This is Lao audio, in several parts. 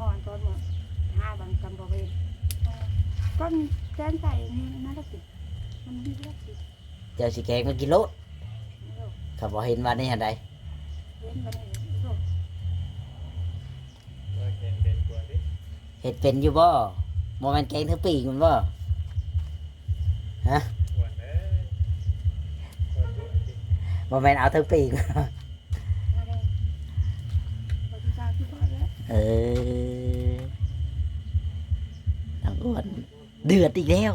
ອ່ອນກ່ອນວ່າ ຫາບາງກຳບໍ່ເຫັນ ກ່ອນແກງໄກ່ນີ້ ນັ້ນລະຕິ ມັນມີລະຕິ ເຈົ້າຊິແກງກໍກິນໂລດ ໂລດ ຄັນບໍ່ເຫັນບາດນີ້ຫັ້ນໃດ ເຫັນບາດນີ້ໂລດ ວ່າແກງເປັນກວ່າຕິ ເຮັດເປັນຢູ່ບໍ່? ບໍ່ແມ່ນແກງເທິງປີກແມ່ນບໍ່? ຮະ? ອ້ວນເອີຍ ອ້ວນເອີຍ ບໍ່ແມ່ນເອົາເທິງປີກ ເອີ ນາງອ້ວນເດືອດອີກແລ້ວ.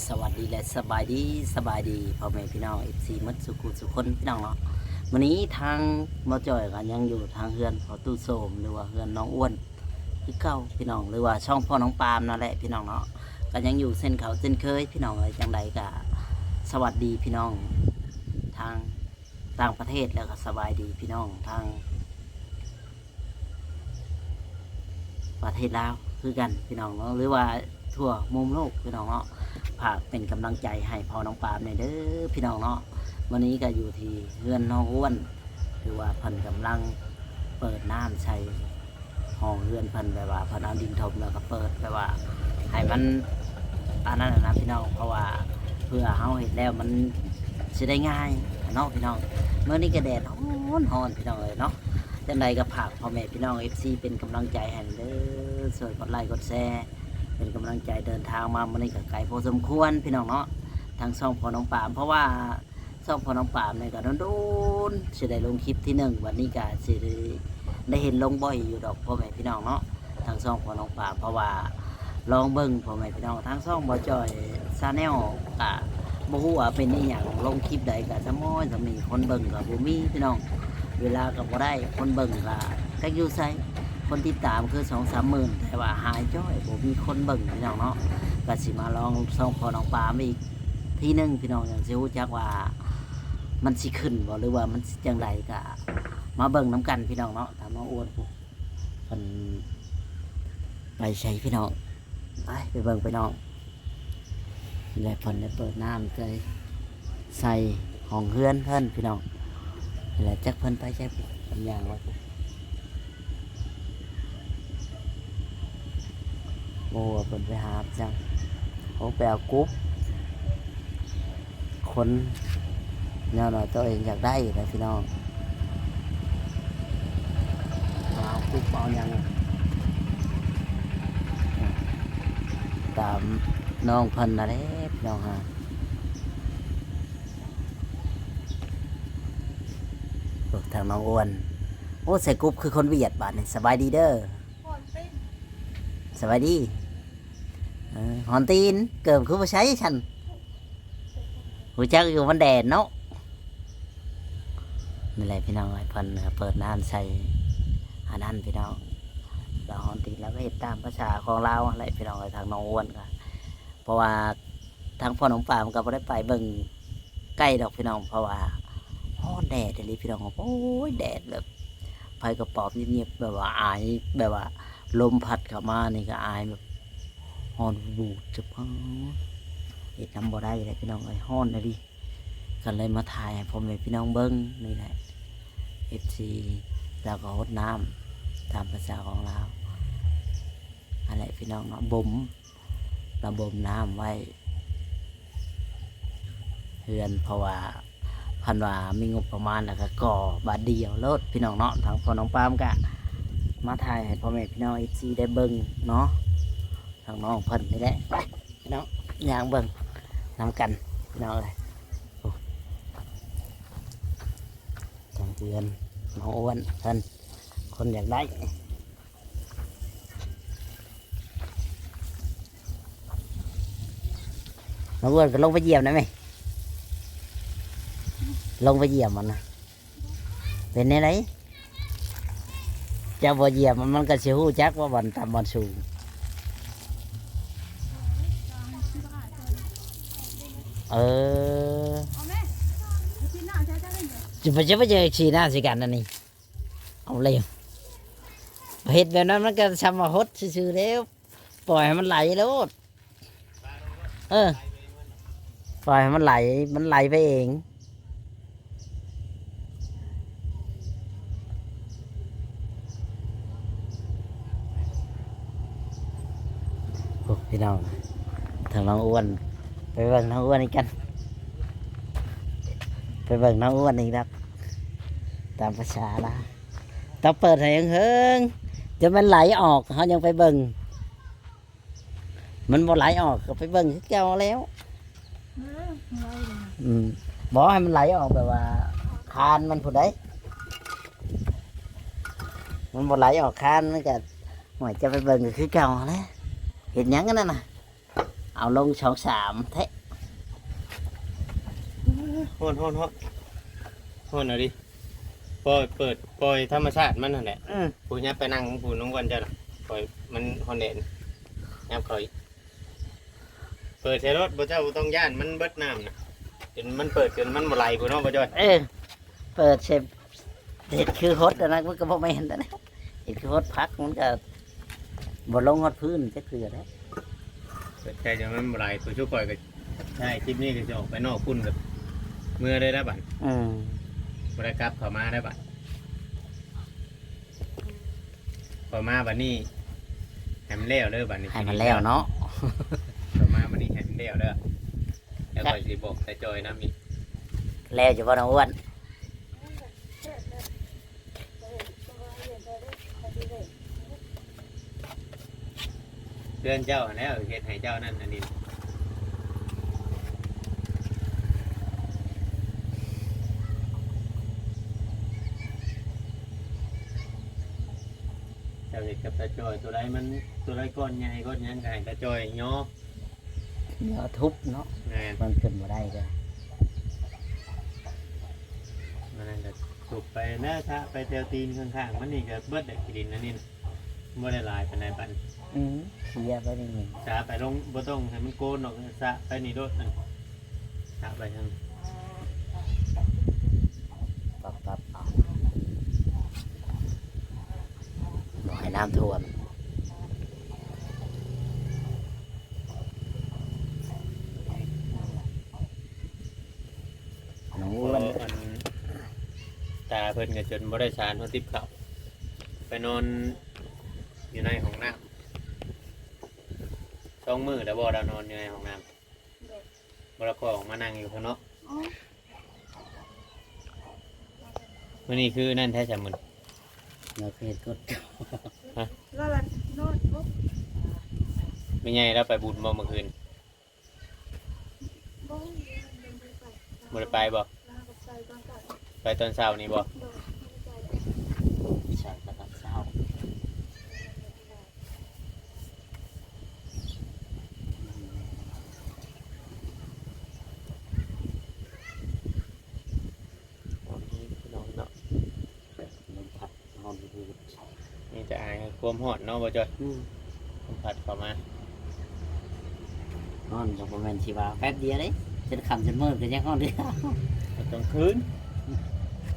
ສະຫວັດດີ ແລະ ສະບາຍດີ ສະບາຍດີພໍ່ແມ່ພີ່ນ້ອງ ເອັຟຊີ ໝົດສູ່ຜູ້ສູ່ຄົນພີ່ນ້ອງເນາະ. ມື້ນີ້ທາງບ່າວຈ້ອຍກໍຍັງຢູ່ທາງເຮືອນພໍ່ຕູ້ໂສມ ຫຼືວ່າເຮືອນນ້ອງອ້ວນຄືເກົ່າພີ່ນ້ອງ ຫຼືວ່າຊ່ອງພໍ່ນ້ອງປາມນັ້ນແຫຼະພີ່ນ້ອງເນາະ. ກໍຍັງຢູ່ເຊັ່ນເກົ່າເຊັ່ນເຄີຍພີ່ນ້ອງເອີຍ. ຈັ່ງໃດກໍສະຫວັດດີພີ່ນ້ອງທາງຕ່າງປະເທດ ແລ້ວກໍສະບາຍດີພີ່ນ້ອງທາງ ປະເທດລາວຄືກັນພີ່ນ້ອງເນາະ ຫຼືວ່າທົ່ວມຸມໂລກພີ່ນ້ອງເນາະ. ຝາກເປັນກຳລັງໃຈໃຫ້ພໍ່ນ້ອງປາມແດ່ເດີພີ່ນ້ອງເນາະ. ມື້ນີ້ກໍຢູ່ທີ່ເຮືອນນ້ອງອ້ວນ ຄືວ່າເພິ່ນກຳລັງເປີດນ້ຳໃສ່ຫ້ອງເຮືອນເພິ່ນ ແບບວ່າເພິ່ນເອົາດິນຖົມ ແລ້ວກໍເປີດ ແບບວ່າໃຫ້ມັນອັນນັ້ນນະພີ່ນ້ອງ ເພາະວ່າເພື່ອເຮົາເຮັດແລ້ວມັນຊິໄດ້ງ່າຍເນາະພີ່ນ້ອງ. ມື້ນີ້ກໍແດດຮ້ອນໆ ພີ່ນ້ອງເອີຍເນາະ. ຈັ່ງໃດກໍຝາກພໍ່ແມ່ພີ່ນ້ອງເອັຟຊີເປັນກຳລັງໃຈໃຫ້ເດີ ຊ່ວຍກົດໄລກົດແຊ ເປັນກຳລັງໃຈ. ເດີນທາງມາມື້ນີ້ກໍໄກພໍສົມຄວນພີ່ນ້ອງເນາະ ທາງຊ່ອງພໍ່ນ້ອງປາມ ເພາະວ່າຊ່ອງພໍ່ນ້ອງປາມນີ້ກໍດົນໆ ຊິໄດ້ລົງຄລິບທີໜຶ່ງ ບັດນີ້ກໍຊິໄດ້ເຫັນລົງບ່ອຍຢູ່ດອກ ພໍ່ແມ່ພີ່ນ້ອງເນາະ. ທາງຊ່ອງພໍ່ນ້ອງປາມ ເພາະວ່າລອງເບິ່ງ ພໍ່ແມ່ພີ່ນ້ອງ ທາງຊ່ອງບ່າວຈ້ອຍ Channel ກະບໍ່ຮູ້ວ່າເປັນອີ່ຫຍັງ ລົງຄລິບໃດກະຊະມ້ອຍຊະມີ ຄົນເບິ່ງກະບໍ່ມີພີ່ນ້ອງ ເວລາກະບໍ່ໄດ້ ຄົນເບິ່ງກະຈັກຢູ່ໃສ ຄົນຕິດຕາມຄືສອງສາມໝື່ນ ແຕ່ວ່າຫາຍຈ້ອຍ ບໍ່ມີຄົນເບິ່ງພີ່ນ້ອງເນາະ. ກະຊິມາລອງຊ່ອງພໍ່ນ້ອງປາມອີກທີໜຶ່ງພີ່ນ້ອງ ຈັ່ງຊິຮູ້ຈັກວ່າມັນຊິຂຶ້ນບໍ່ ຫຼືວ່າມັນຊິຈັ່ງໃດ ກະມາເບິ່ງນຳກັນພີ່ນ້ອງເນາະ. ຕາມນ້ອງອ້ວນພຸ້ນ ເພິ່ນໄປໃສພີ່ນ້ອງ ໄປ ໄປເບິ່ງພີ່ນ້ອງ. ແລະເພິ່ນໄດ້ເປີດນ້ຳໃສ່ ໃສ່ຫ້ອງເຮືອນເພິ່ນພີ່ນ້ອງ. ແລະຈັກເພິ່ນໄປໃສ ເພິ່ນຍ່າງໄປ ບໍ່ຮູ້ວ່າເພິ່ນໄປຫາຫຍັງ ໂອ້ ໄປເອົາກຸບ. ຄົນແນວໃດຕົວເອງຢາກໄດ້ນະພີ່ນ້ອງ ເອົາກຸບເອົາຫຍັງ ຕາມນ້ອງເພິ່ນນັ້ນແຫຼະພີ່ນ້ອງ. ຫາ ໂອ້ ທາງນ້ອງອ້ວນ ໂອ້ ໃສ່ກຸບຄືຄົນຫວຽດບາດນີ້. ສະບາຍດີເດີ ສະບາຍດີ. ເອີ ຮ້ອນຕີນ ເກີບຄືບໍ່ໃສ່ຊັ້ນ ຮູ້ຈັກຢູ່ມັນແດດເນາະ. ນີ້ແຫຼະພີ່ນ້ອງເອີຍ ເພິ່ນເປີດນ້ຳໃສ່ອັນນັ້ນພີ່ນ້ອງ ລາວຮ້ອນຕີນ ລາວກໍເຮັດຕາມພາສາຂອງລາວຫັ້ນແຫຼະພີ່ນ້ອງເອີຍ. ທາງນ້ອງອ້ວນກໍ ເພາະວ່າທາງພໍ່ນ້ອງປາມກໍບໍ່ໄດ້ໄປເບິ່ງໃກ້ດອກພີ່ນ້ອງ ເພາະວ່າຮ້ອນແດດອີ່ຫຼີພີ່ນ້ອງ. ໂອ້ຍ ແດດແບບ ໄຟກະປອມຍິບໆ ແບບວ່າອາຍ ແບບວ່າລົມພັດເຂົ້າມານີ້ກໍອາຍແບບຮ້ອນວູດ ຈະເຮັດນຳບໍ່ໄດ້ແຫຼະພີ່ນ້ອງເອີຍ ຮ້ອນອີ່ຫຼີ. ກໍເລີຍມາຖ່າຍໃຫ້ພໍ່ແມ່ພີ່ນ້ອງເບິ່ງນີ້ແຫຼະ ເອັຟຊີ. ລາວກໍຫົດນ້ຳຕາມພາສາຂອງລາວຫັ້ນແຫຼະພີ່ນ້ອງເນາະ ບົ່ມ ລະບົ່ມນ້ຳໄວ້ເຮືອນ ເພາະວ່າເພິ່ນວ່າມີງົບປະມານ ລະກະກໍ່ບາດດຽວໂລດພີ່ນ້ອງເນາະ. ທາງພໍ່ນ້ອງປາມກະມາຖ່າຍໃຫ້ພໍ່ແມ່ພີ່ນ້ອງເອັຟຊີໄດ້ເບິ່ງເນາະ ທາງນ້ອງເພິ່ນນີ້ແຫຼະ. ໄປພີ່ນ້ອງ ຍ່າງເບິ່ງນຳກັນພີ່ນ້ອງເອີຍ. ໂອ້ ທາງເຮືອນນ້ອງອ້ວນເພິ່ນ ຄົນຢາກໄດ້ ນ້ອງອ້ວນກໍລົງໄປຢ້ຽມໄດ້ໄໝ? ລົງໄປຢ້ຽມມັນນະ ເປັນແນວໃດ? ເຈົ້າບໍ່ຢ້ຽມມັນ ມັນກໍຊິຮູ້ຈັກວ່າບ່ອນຕ່ຳບ່ອນສູງ. ເອີ ຈະໄປ ຈະໄປເຈີຂີ້ໜ້າໃສ່ກັນອັນນີ້. ເອົາແລ້ວ ເຮັດແບບນັ້ນມັນກໍຊ່ຳວ່າຫົດຊື່ໆແລ້ວ. ປ່ອຍໃຫ້ມັນໄຫຼໂລດ. ເອີ ປ່ອຍໃຫ້ມັນໄຫຼ, ມັນໄຫຼໄປເອງ. ໂອ້ ພີ່ນ້ອງ, ທາງນ້ອງອ້ວນ, ໄປເບິ່ງນ້ອງອ້ວນອີກກັນ, ໄປເບິ່ງນ້ອງອ້ວນອີກແລ້ວ. ຕາມພາສາລາວ ຕ້ອງເປີດໃຫ້ເຫິງໆ ຈົນມັນໄຫຼອອກ ເຮົາຍັງໄປເບິ່ງ. ມັນບໍ່ໄຫຼອອກກໍໄປເບິ່ງຄືເກົ່າແລ້ວ. ອືມ ອືມ ບໍ່ໃຫ້ມັນໄຫຼອອກແບບວ່າຄານມັນພຸ້ນໃດ໋. ມັນບໍ່ໄຫຼອອກຄານ ມັນກໍ ໂອ້ຍ ຈະໄປເບິ່ງກໍຄືເກົ່າຫັ້ນແຫຼະ. ເຮັດຫຍັງອັນນັ້ນນະ? ເອົາລົງສອງສາມແທ້. ຮ້ອນ ຮ້ອນ ຮ້ອນ ຮ້ອນເອົາດິ. ປ່ອຍ ເປີດ ປ່ອຍທຳມະຊາດມັນຫັ້ນແຫຼະ. ອືມ ຜູ້ຫຍັບໄປນັ່ງຜູ້ນ້ອງວັນເຈົ້ານະ, ປ່ອຍມັນຮ້ອນແດດ, ຫຍັບເຂົ້າອີກ. ເປີດໃສ່ລົດ ບໍ່ ເຈົ້າບໍ່ຕ້ອງຢ້ານ ມັນເບິດນ້ຳນະ, ຈົນມັນເປີດ ຈົນມັນບໍ່ໄຫຼພຸ້ນເນາະ ບໍ່ຈ້ອຍ. ເອີ ເປີດໃສ່ ເຮັດຄືຫົດອັນນັ້ນ ມັນກໍບໍ່ແມ່ນແລ້ວນະ. ເຮັດຄືຫົດຜັກ ມັນກໍບໍ່ລົງຮອດພື້ນຈັກເທື່ອແລ້ວ. ເປີດໃສ່ຈົນມັນບໍ່ໄຫຼ. ຜູ້ຊຸຂ້ອຍກໍໃຊ້ຄລິບນີ້ກໍຈະອອກໄປນອກພຸ້ນ ກໍເມືອເລີຍລະບັດ. ອືມ ບໍ່ໄດ້ກັບເຂົ້າມາແລ້ວບັດ. ເຂົ້າມາບັດນີ້ໃຫ້ມັນແລ້ວເດີ ບັດນີ້ໃຫ້ມັນແລ້ວເນາະ. ເຂົ້າມາບັດນີ້ໃຫ້ມັນແລ້ວເດີ ແລ້ວຂ້ອຍຊິບອກຕາຈ້ອຍນຳອີກ. ແລ້ວຢູ່ບໍ່ນ້ອງອ້ວນ? ເຮືອນເຈົ້າຫັ້ນແຫຼ້ວ ເຮັດໃຫ້ເຈົ້ານັ້ນອັນນີ້. ເຈົ້າເຮັດກັບຕາຈ້ອຍ ຕົວໃດມັນ ຕົວໃດກ້ອນໃຫຍ່ກ້ອນຫຍັງກໍໃຫ້ຕາຈ້ອຍຍໍ ຍໍທຸບເນາະ. ແມ່ນ ມັນຂຶ້ນບໍ່ໄດ້ເດີ. ມັນນັ້ນກໍທຸບໄປແລ້ວ ຊະໄປແຖວຕີນຂ້າງໆ ມັນນີ້ກໍເບິດແຫຼະ ຂີ້ດິນອັນນີ້ນະ. ບໍ່ໄດ້ຫຼາຍປານໃດບັດ. ອືມ ເຄຍໄປນີ້ ຊະໄປລົງ ບໍ່ຕ້ອງໃຫ້ມັນໂກນດອກ ຊະໄປນີ້ໂລດ ຊະໄປທາງ ປັບໆ ເອົາ ບໍ່ໃຫ້ນ້ຳຖ້ວມ. ນ້ອງອ້ວນ ອັນ ຕາເພິ່ນກໍຈົນບໍ່ໄດ້ສານຫົວຕິບເຂົ້າ ໄປນອນຢູ່ໃນຫ້ອງນ້ຳ ສອງມື້ແລ້ວບໍ່ ລາວນອນຢູ່ໃນຫ້ອງນ້ຳ? ໂດຍ ບໍ່ ລາວກໍອອກມານັ່ງຢູ່ຂ້າງນອກ. ອໍ ມື້ນີ້ຄືນັ້ນແທ້ຊະ ມື້ນີ້ ລາວຄືເຮັດກົດ ຮະ ລາວລະນອນ ແມ່ໃຫຍ່ລາວໄປບຸນບໍ່ມື້ຄືນ? ບໍ່ ບໍ່ໄດ້ໄປບໍ່? ໄປຕອນເຊົ້ານີ້ບໍ່? ມີແຕ່ອາຍຄວາມຮ້ອນເນາະ ບໍ່ຈ້ອຍ? ອືມ ລົມພັດເຂົ້າມາ. ຮ້ອນກໍບໍ່ແມ່ນຊິວ່າແປັບດຽວເດ້ ຈົນຄ່ຳຈົນມືດກໍຍັງຮ້ອນຄືເກົ່າ. ກາງຄືນ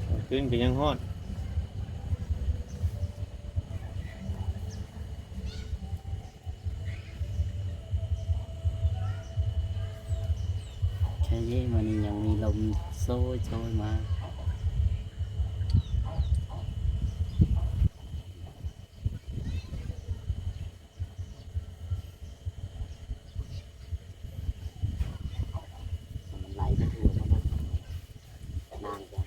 ກາງຄືນກໍຍັງຮ້ອນ. ໃຊ່ເດ້ ມື້ນີ້ຍັງມີລົມໂຊຍໆມາ. ມັນໄຫຼໄປທົ່ວໝົດ ນ້ຳກໍ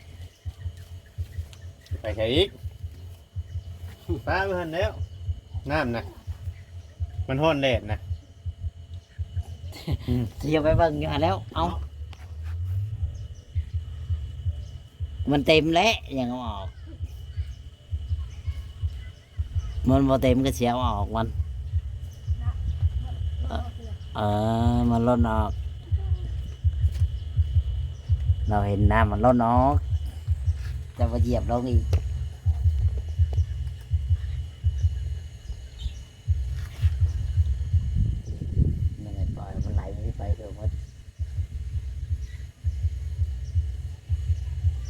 ໄປໃສອີກ? ປາໄວ້ຫັ້ນແລ້ວ ນ້ຳນະ ມັນຮ້ອນແດດນະ. ອືມ ຊິໄປເບິ່ງຢູ່ຫັ້ນແລ້ວ. ເອົ້າ ມັນເຕັມແລ້ວ ຍັງເອົາອອກ. ມັນບໍ່ເຕັມກໍຊິເອົາອອກມັນ. ເອີ ມັນລົ້ນອອກ. ລາວເຫັນນ້ຳມັນລົ້ນອອກ ຈະບໍ່ຢຽບລົງອີກ. ມັນໄຫຼ ປ່ອຍມັນໄຫຼໄປເທື່ອໝົດ.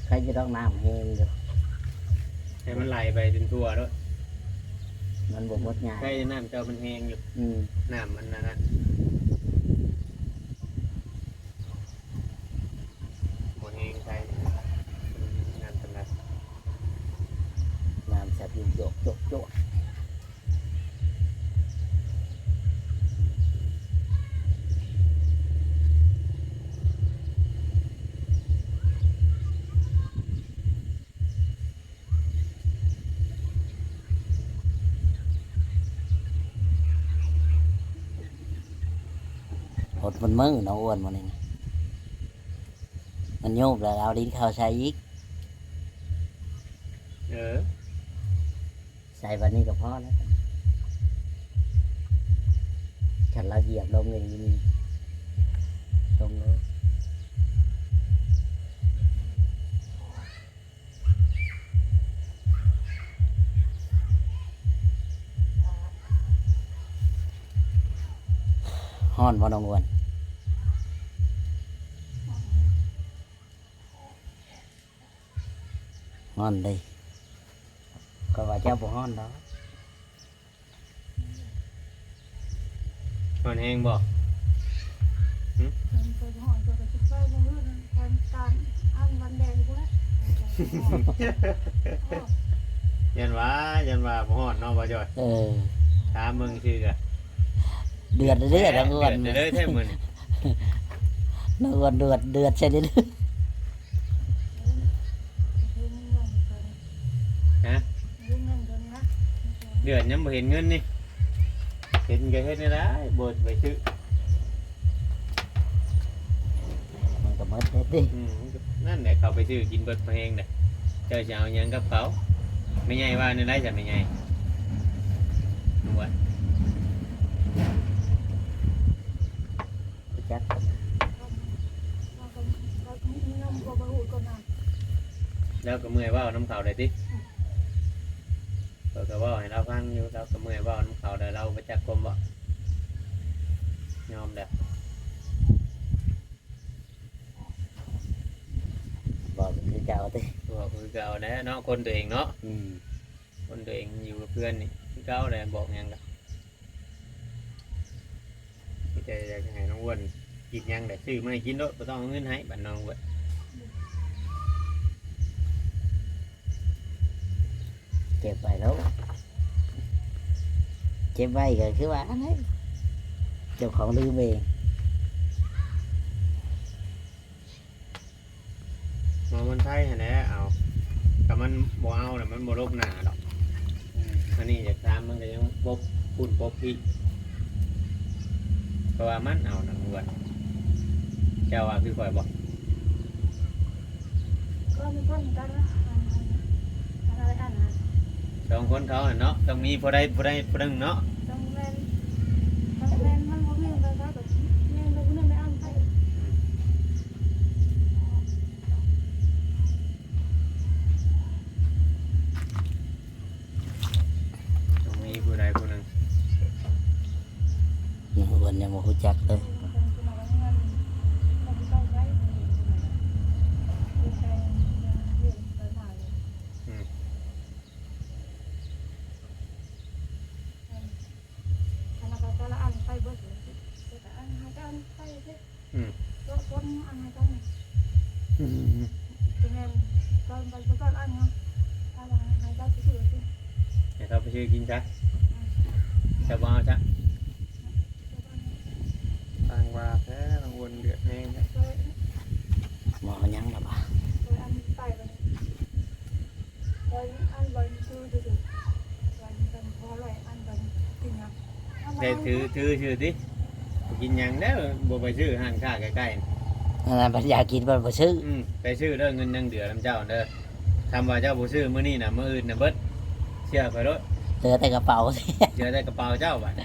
ໃຄຢູ່ດອກ ນ້ຳແຮງຢູ່ ໃຫ້ມັນໄຫຼໄປຈົນທົ່ວໂລດ. ມັນບໍ່ໝົດງ່າຍ ໃສ່ນ້ຳເຈົ້າມັນແຮງຢູ່ ອືມ ນ້ຳມັນອັນນັ້ນ ບໍ່ແຮງໃສ່ ນ້ຳປານໃດ ນ້ຳສັດຢູ່ ໂຈະໆໆ. ອົດມັນມື້ນ້ອງອ້ວນມື້ນີ້ນະ ມັນໂຍບແລ້ວເອົາດິນເຂົ້າໃສ່ອີກ ເອີ ໃສ່ບາດນີ້ກໍພໍແລ້ວ ຄັນລາວຢຽບລົງນີ້ ລົງເລີຍ. ຮ້ອນບໍ່ນ້ອງອ້ວນ? ຮ້ອນເດ້ ຂ້ອຍວ່າເຈົ້າບໍ່ຮ້ອນດອກ. ຮ້ອນແຮງບໍ່? ຫຶ? ມັນກໍຮ້ອນ ກໍຊິໄປມື້ອື່ນ ຕາມ ຕາມອັນວັນແດງພຸ້ນແຫຼະ. ຢ້ານວ່າ ຢ້ານວ່າບໍ່ຮ້ອນເນາະ ບໍ່ຈ້ອຍ? ເອີ ຖາມເບິ່ງຊື່ກະ ເດືອດເດ້ ເດືອດເດ້ ເດືອດເດ້ແທ້ມື້ນີ້ ນ້ອງອ້ວນເດືອດ ເດືອດໃສ່ເດ້. ຮະ? ເດືອນຍັງບໍ່ເຫັນເງິນນີ້ ເຫັນກໍເຮັດແນວໃດ ບໍ່ໄປຊື້ ມັນກໍໝົດເດ້ຕິ. ອືມ ນັ້ນແຫຼະ ເຂົາໄປຊື້ກິນເບິດພະແຮງເດ້ ເຈົ້າຊິເອົາຫຍັງກັບເຂົາ? ແມ່ໃຫຍ່ວ່າແນວໃດຊະແມ່ໃຫຍ່? ນວດ ບໍ່ຈັກ ລາວກໍເມື່ອຍເວົ້ານຳເຂົາໄດ້ຕິ. ຂ້ອຍກໍເວົ້າໃຫ້ລາວຟັງຢູ່ ລາວກໍເມື່ອຍເວົ້ານຳເຂົາໄດ້ ລາວບໍ່ຈັກຄວາມເວົ້າ ຍອມແລ້ວ. ເວົ້າຄືເກົ່າຕິ ເວົ້າຄືເກົ່າແຫຼະເນາະ ຄົນຕົວເອງເນາະ. ອືມ ຄົນຕົວເອງຢູ່ກັບເພື່ອນນີ້ຄືເກົ່າແຫຼະ ບອກຫຍັງກໍ ມີແຕ່ຢາກໃຫ້ນ້ອງອ້ວນກິນຫຍັງແຫຼະ ຊື້ມາໃຫ້ກິນໂລດ ບໍ່ຕ້ອງເອົາເງິນໃຫ້ບາດນ້ອງອ້ວນ. ເກັບໄວ້ໂລດ ເກັບໄວ້ກໍຄືວ່າອັນນັ້ນ ເຈົ້າຂອງລືມເອງ. ເອົາມັນໃຊ້ຫັ້ນແຫຼະ ເອົາ ຖ້າມັນບໍ່ເອົາລະມັນບໍ່ລົບໜ້າດອກ. ອືມ ອັນນີ້ຢາກຖາມມັນກໍຍັງປົກພຸ້ນປົກພີ້ ເພາະວ່າມັນເອົານຳເພິ່ນ. ເຈົ້າວ່າຄືຂ້ອຍບໍ່? ກໍມີຄົນກັນນະ ອັນ ອັນ ອັນ ອັນ ສອງຄົນເຂົາຫັ້ນເນາະ ຕ້ອງມີຜູ້ໃດຜູ້ໃດຜູ້ໜຶ່ງເນາະ. ຕ້ອງແມ່ນ ຕ້ອງແມ່ນ ມັນບໍ່ແມ່ນໄປໃສກໍແມ່ນໄປຜູ້ໜຶ່ງໄດ້ອັນໄປ. ຕ້ອງມີຜູ້ໃດຜູ້ໜຶ່ງ. ເພິ່ນຍັງບໍ່ຮູ້ຈັກເລີຍ. ອືມ ອັນນັ້ນກໍແຕ່ລະອັນໄປເບິດເລີຍ ແຕ່ອັນໃຫ້ເຈົ້າໄປເດ້. ອືມ ເຈາະຄົນອັນໃຫ້ເຈົ້ານີ້. ອືມ ແມ່ນ ຕອນໄປບໍ່ຕ້ອງອັນເນາະ ເອົາໃຫ້ເຈົ້າໄປຊື້ກິນ ໃຫ້ເຂົາໄປຊື້ກິນຊະ. ອືມ ເຈົ້າບໍ່ເອົາຊະ. ຕ່າງວ່າແທ້ ນ້ອງອ້ວນເດືອດແຮງແທ້. ບໍ່ເອົາຫຍັງດອກວ່າ ເອີ ອັນໄປບັດນີ້ ໄປອັນໄປຊື້ຊື່ໆ ໄປກັນບໍ່ໄດ້ອັນໄປກິນຫຍັງ. ໄດ້ຖື ຖືຊື່ຕິ ບໍ່ກິນຫຍັງແລ້ວ ບໍ່ໄປຊື້ຮ້ານຄ້າໃກ້ໆ. ອັນນັ້ນບັດຢາກກິນບັດບໍ່ຊື້. ອືມ ໄປຊື້ເດີ ເງິນຍັງເຫຼືອນຳເຈົ້າເດີ. ຄຳວ່າເຈົ້າບໍ່ຊື້ມື້ນີ້ນະ ມື້ອື່ນນະເບິດ ເຊື່ອຂ້ອຍໂລດ. ເຫຼືອແຕ່ກະເປົາ ເຫຼືອແຕ່ກະເປົາເຈົ້າບາດ.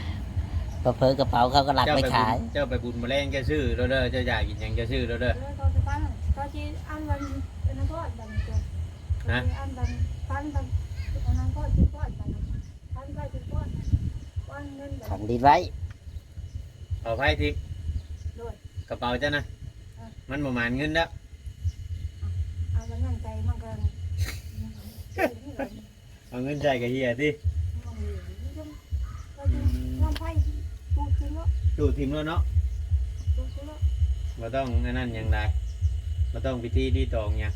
ເຜີໆກະເປົາເຂົາກໍລັກໄປຂາຍ. ເຈົ້າໄປບຸນ ເຈົ້າໄປບຸນມື້ແລງ ເຈົ້າຊື້ໂລດເດີ ເຈົ້າຢາກກິນຫຍັງເຈົ້າຊື້ໂລດເດີ. ເອີ ເຂົາຊິໄປ ເຂົາຊິອັນວັນ ອັນນັ້ນກໍບັດນີ້. ຮະ? ອັນວັນ ອັນວັນ ອັນນັ້ນກໍຊິໄປບັດນີ້. ຄັນໄປຕິດກ່ອນ ວາງເງິນ ຂັງດິນໄວ້ ເອົາໄຟຖິ້ມ ໂດຍ ກະເປົາເຈົ້ານະ ເອີ ມັນບໍ່ໝານເງິນແລ້ວ ເອົາ ເອົາເງິນໃສ່ມັນກໍ ເອົາເງິນໃສ່ກະເຫຍຕິ ມັນ ຈູດຖິ້ມໂລດເນາະ. ຈູດຖິ້ມໂລດ. ບໍ່ຕ້ອງອັນນັ້ນຫຍັງຫຼາຍ. ບໍ່ຕ້ອງພິທີລີຕອງຫຍັງ.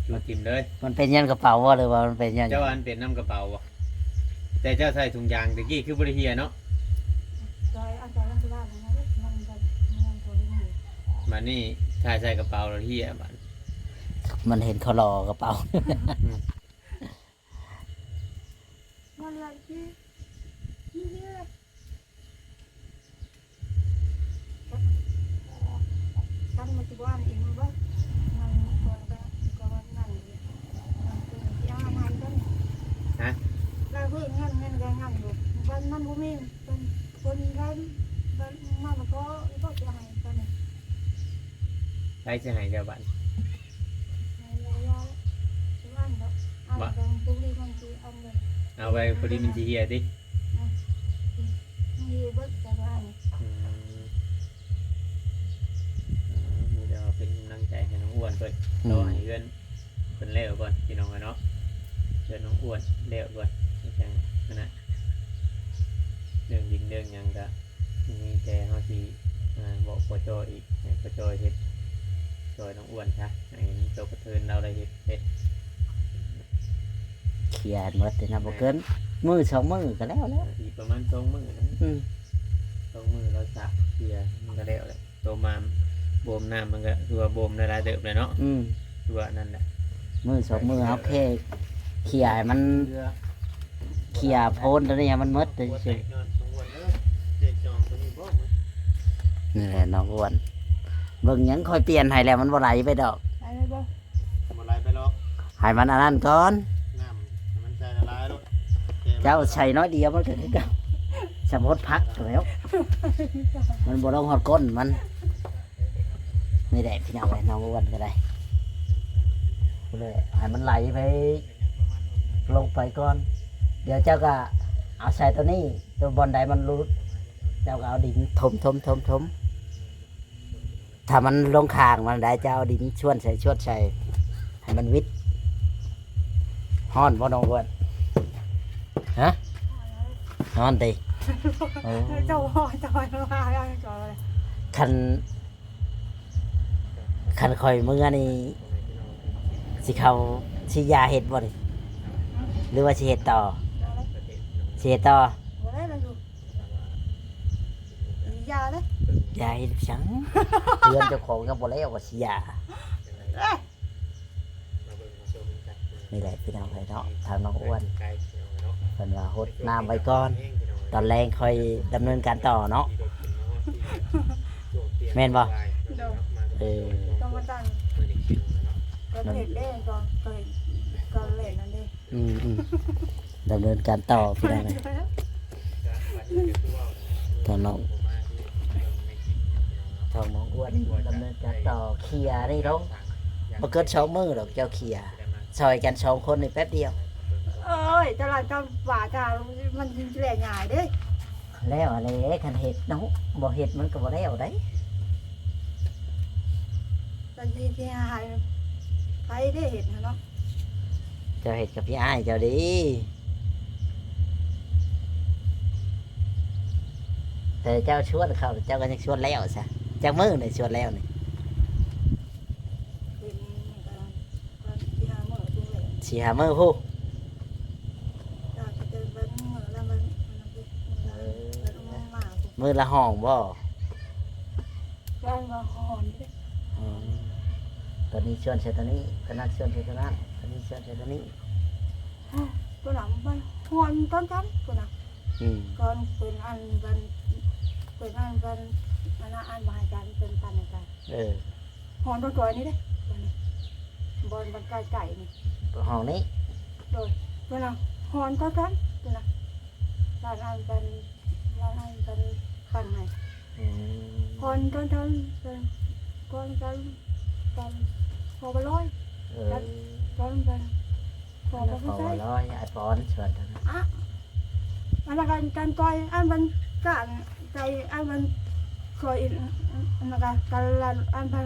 ອືມ. ຈູດຖິ້ມເລີຍ. ມັນເປັນຫຍັງກະເປົາບໍ່ ຫຼືວ່າມັນເປັນຫຍັງ? ເຈົ້າວ່າມັນເປັນນຳກະເປົາບໍ່? ແຕ່ເຈົ້າໃສ່ຖົງຢາງຕະກີ້ຄືບໍ່ໄດ້ເຫ່ຍເນາະ. ໃສ່ ເອົາໃສ່ລົງໄປລາດໃນນັ້ນເດ້ ມັນກະ ມັນກະບໍ່ໄດ້ເຫ່ຍ. ບາດນີ້ຖ້າໃສ່ກະເປົາແລ້ວເຫ່ຍບາດ. ມັນເຫັນເຂົາຫຼໍ່ກະເປົາ. ອືມ. ມັນລະທີ່ ນີ້ເດ ຄັນມັນຊິບໍ່ອ່ານອີກມັນບໍ່ ມັນກ່ອນກະ ກະວ່ານັ້ນ ມັນເປັນທີ່ອ່ານໃຫ້ເບິ່ງ. ຮະ? ລາວເບິ່ງເງິນ ເງິນກະຍັງຢູ່ ມັນ ມັນບໍ່ມີ ເພິ່ນ ເພິ່ນໄດ້ ເພິ່ນມາແລ້ວກໍ ກໍຊິໃຫ້ກັນ. ໃຜຊິໃຫ້ເຈົ້າບາດ? ໃຫ້ລາວ ລາວ ລາວ ເອົາໄປພໍດີມັນຊິເອົາເງິນ ເອົາໄປພໍດີມັນຊິເຫ່ຍຕິ? ອືມ ເຫ່ຍເບິດກະວ່າ. ອືມ ມີແຕ່ວ່າເປັນກຳລັງໃຈໃຫ້ນ້ອງອ້ວນເພິ່ນ ອືມ ລໍໃຫ້ເຮືອນເພິ່ນແລ້ວກ່ອນ ພີ່ນ້ອງເອີຍເນາະ. ເຮືອນນ້ອງອ້ວນແລ້ວກ່ອນ ຈັ່ງນັ້ນນະ ເລື່ອງດິນເລື່ອງຫຍັງກະ ມີແຕ່ເຮົາຊິ ອ່າ ບອກພໍ່ຈ້ອຍອີກ ໃຫ້ພໍ່ຈ້ອຍເຮັດ ຊ່ອຍນ້ອງອ້ວນຊະ ໃຫ້ມັນຈົບກະເທີນ ລາວໄດ້ເຮັດເຮັດ ເຂົ້ຍໃຫ້ໝົດເດນະ ບໍ່ເກີນມື້ສອງມື້ກະແລ້ວແລ້ວ ອີກປະມານສອງມື້ນະ. ອືມ ສອງມື້ລາວສະເຂົ້ຍມັນກະແລ້ວແຫຼະ. ໂຕມາ ໂບມນ້ຳມັນກະຄືວ່າໂບມໄດ້ຫຼາຍເຕີບແລ້ວເນາະ. ອືມ ຄືວ່ານັ້ນແຫຼະ ມື້ສອງມື້ເຮົາແຄ່ເຂົ້ຍໃຫ້ມັນ ເຂົ້ຍໂພນໂຕນີ້ໃຫ້ມັນໝົດ. ນີ້ແຫຼະນ້ອງອ້ວນ ເບິ່ງຫຍັງຂ້ອຍປ່ຽນໃຫ້ແລ້ວ ມັນບໍ່ໄຫຼໄປດອກ. ໄປໄດ້ບໍ່? ບໍ່ໄຫຼໄປດອກ ໃຫ້ມັນອັນນັ້ນກ່ອນ ນ້ຳໃຫ້ມັນໃສ່ຫຼາຍໆໂລດ. ເຈົ້າໃສ່ໜ້ອຍດຽວມັນກະຄືເກົ່າ ສຳພົດຜັກແລ້ວ ມັນບໍ່ລົງຮອດກົ້ນມັນ. ນີ້ແຫຼະພີ່ນ້ອງເອີຍ ນ້ອງອ້ວນກະໄດ້ ເລີຍໃຫ້ມັນໄຫຼໄປ ລົງໄປກ່ອນ. ດຽວເຈົ້າກະເອົາໃສ່ໂຕນີ້ ໂຕບ່ອນໃດມັນຫຼຸດ ເຈົ້າກະເອົາດິນຖົມໆໆ ຖ້າມັນລົງຂ້າງມັນໄດ້ ເຈົ້າເອົາດິນຊວນໃສ່ ຊວນໃສ່ ໃຫ້ມັນວິດ. ຮ້ອນບໍ່ນ້ອງອ້ວນ? ຮະ? ຮ້ອນຕິ? ໂອ້ ເຈົ້າເຈົ້າ ຄັນ ຄັນຂ້ອຍເມືອນີ້ ຊິເຂົ້າສີດຢາເຫັດບໍ່ນີ້ ຫຼືວ່າຊິເຮັດຕໍ່? ຊິເຮັດຕໍ່? ບໍ່ໄດ້ລະລູກ ຢ່າເລີຍ ຢ່າເຮັດຫຍັງ ເຮືອນເຈົ້າຂອງຍັງບໍ່ແລ້ວວ່າຊິຢ່າ. ນີ້ແຫຼະພີ່ນ້ອງເອີຍເນາະ ທາງນ້ອງອ້ວນເພິ່ນວ່າຫົດນ້ຳໄວ້ກ່ອນ ຕອນແລງຄ່ອຍດຳເນີນການຕໍ່ເນາະ ແມ່ນບໍ່? ໂດຍ ເອີ ຕ້ອງມາຕັ້ງ ກໍເຮັດເດ້ ກໍ ກໍ ກໍເຮັດນັ້ນເດ້. ອືມ ອືມ ດຳເນີນການຕໍ່ພີ່ນ້ອງເອີຍ ທາງນ້ອງ ທາງນ້ອງອ້ວນດຳເນີນການຕໍ່ ເຂົ້ຍນີ້ລົງ ບໍ່ເກີນສອງມື້ດອກ ເຈົ້າເຂົ້ຍ ຊ່ອຍກັນສອງຄົນນີ້ແປັບດຽວ. ໂອ້ຍ ຕະຫຼາດຕະຫວາດ ມັນຊິແລ່ງ່າຍເດ້. ແລ້ວຫັ້ນແຫຼະ ຄັນເຮັດເນາະ ບໍ່ເຮັດມັນກະບໍ່ແລ້ວໃດ໋. ກະຊິ ຊິໃຫ້ໃຜໄດ້ເຮັດຫັ້ນເນາະ ເຈົ້າເຮັດກັບພີ່ອ້າຍເຈົ້າເດ້ ແຕ່ເຈົ້າຊວນເຂົາ ເຈົ້າກະຍັງຊວນແລ້ວຊະ ຈັກມື້ນີ້ຊວນແລ້ວນີ້? ເປັນ ສີ່ຫ້າມື້ພຸ້ນແຫຼະ ສີ່ຫ້າມື້ພຸ້ນ ເອີ ມື້ລະຫ້ອງບໍ່? ວ່າ ວ່າຮ້ອນເດ້ ອືມ ໂຕນີ້ຊວນໃສ່ໂຕນີ້ ໂຕນັ້ນຊວນໃສ່ໂຕນັ້ນ ໂຕນີ້ຊວນໃສ່ໂຕນີ້ ໂຕນັ້ນມັນຮ້ອນຕອນກັນພຸ້ນນະ ອືມ ກ່ອນເປັນອັນ ເປັນ ເປັນອັນ ເປັນອັນ ອັນ ອັນບໍ່ໃຫ້ກັນ ເປັນປັນໃຫ້ກັນ ເອີ ຫ້ອງໂຕນ້ອຍນີ້ເດ້ ບ່ອນ ບ່ອນໃກ້ໆນີ້ ຫ້ອງນີ້ ໂດຍ ເວລາຫ້ອງກໍກັນ ເວລາ ລະອັນກັນ ລະອັນກັນປັນໃຫ້ ອືມ ຫ້ອງກໍກັນ ກໍກັນ ກັນ ພໍບໍ່ລອຍ ເອີ ກັນ ກັນ ກັນ ພໍບໍ່ລອຍ ໄອ້ປອນ ຊວນ ອະ ອັນນັ້ນກະຈັນຈອຍ ອັນມັນກະໃຈ ອັນມັນຊ່ອຍ ອັນນັ້ນກະ ກະລັນ ອັນພັນ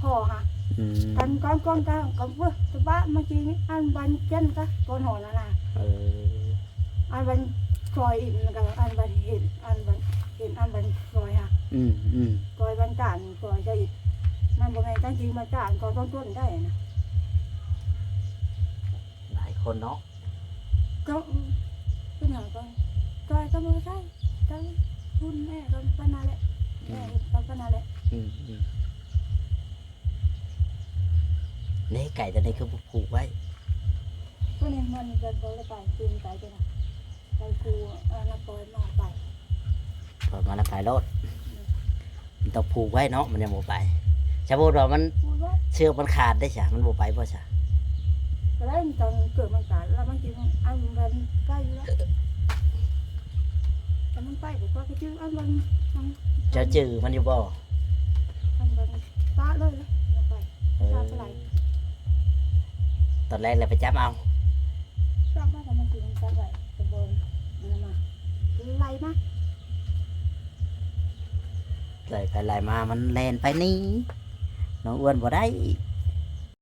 ພໍ່ຫາ ອືມ ກັນກອນກອນກະ ກະເວີ ສະບາຍ ມາກິນ ອັນບັນເຈັນກະ ກ່ອນຫອນນັ້ນນະ ເອີ ອັນບັນຊ່ອຍ ອັນກະ ອັນບັນເຫັນ ອັນບັນ ເປັນອັນບັນຊອຍຫັ້ນ ອືມໆ ຊອຍບັນການ ຊອຍເຈົ້າອີກ ມັນບໍ່ແມ່ນຈັ່ງຈິງບັນການ ກໍຕ້ອງຕົ້ນໄດ້ນະ ຫຼາຍຄົນເນາະ ກໍ ເປັນຫຍັງກໍ ຊອຍກໍບໍ່ໃຊ້ ກໍທຶນແມ່ກໍປານນັ້ນແຫຼະ ແມ່ເຮັດກໍປານນັ້ນແຫຼະ ອືມໆ ນີ້ໄກ່ຕົວນີ້ຄືບໍ່ຜູກໄວ້ ຕົວນີ້ມັນຈະບໍ່ໄດ້ໄປ ຄືໄກ່ຕົວນັ້ນ ໄປຄູ ເອີ ນະປອຍມາໄປ ປອຍມານະໄປໂລດ ອືມ ມັນຕ້ອງຜູກໄວ້ເນາະ ມັນຍັງບໍ່ໄປ ສະມຸດວ່າມັນ ຜູກໄວ້ ເຊືອກມັນຂາດໄດ້ຊະ ມັນບໍ່ໄປບໍ່ຊະ ກໍໄດ້ ຕອນເກີດມັນການ ແລ້ວມັນກິນອັນມັນໄປຢູ່ແລ້ວ ແຕ່ມັນໄປກໍຄືຈື່ອັນມັນ ເຈົ້າຈື່ມັນຢູ່ບໍ່? ອັນມັນປະເລີຍ ມັນໄປ ເອີ ປະເລີຍ ຕອນແລກແລ້ວໄປຈັບເອົາ ຈັບມາ ແຕ່ມັນກິນມັນກັດໄວ້ ກະເບິ່ງ ມັນມາ ໄລ່ມາ ໄລ່ໄປໄລ່ມາ ມັນແລ່ນໄປໜີ ນ້ອງອ້ວນບໍ່ໄດ້